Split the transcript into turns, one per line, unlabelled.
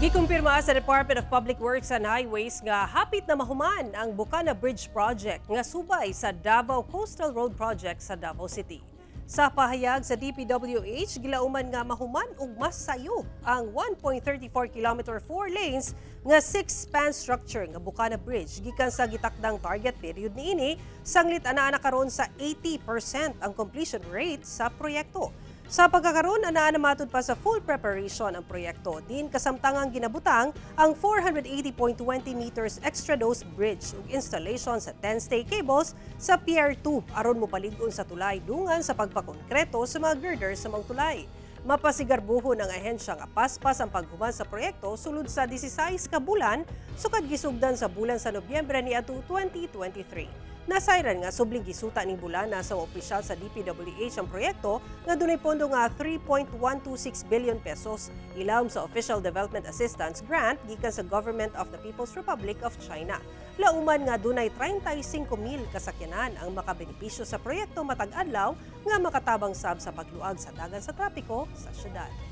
Gikumpirma sa Department of Public Works and Highways nga hapit na mahuman ang Bukana Bridge Project nga subay sa Davao Coastal Road Project sa Davao City. Sa pahayag sa DPWH, gilauman nga mahuman og mas sayo ang 1.34 kilometer 4 lanes nga 6-span structure nga Bukana Bridge gikan sa gitakdang target period niini, sanglit anaa na karon sa 80% ang completion rate sa proyekto. Sa pagkakaroon, anaa na matud pa sa full preparation ang proyekto. Din kasamtangang ginabutang ang 480.20 meters extra dose bridge ug installation sa 10 stay cables sa Pier 2 aron mopalig-on sa tulay dungan sa pagpakonkreto sa mga girders sa mga tulay. Mapasigarbuhon ang ahensya nga paspas ang paghuman sa proyekto sulod sa 16 ka bulan sukad gisugdan sa bulan sa Nobyembre niadtong 2023. Nasayran nga subling gisuta ning bulana sa opisyal sa DPWH ang proyekto nga dunay pondo nga 3.126 billion pesos ilawom sa Official Development Assistance Grant gikan sa Government of the People's Republic of China. Lauman nga dunay 35,000 kasakyanan ang makabenepisyo sa proyekto matag adlaw nga makatabang sab sa pagluag sa dagan sa trapiko sa syudad.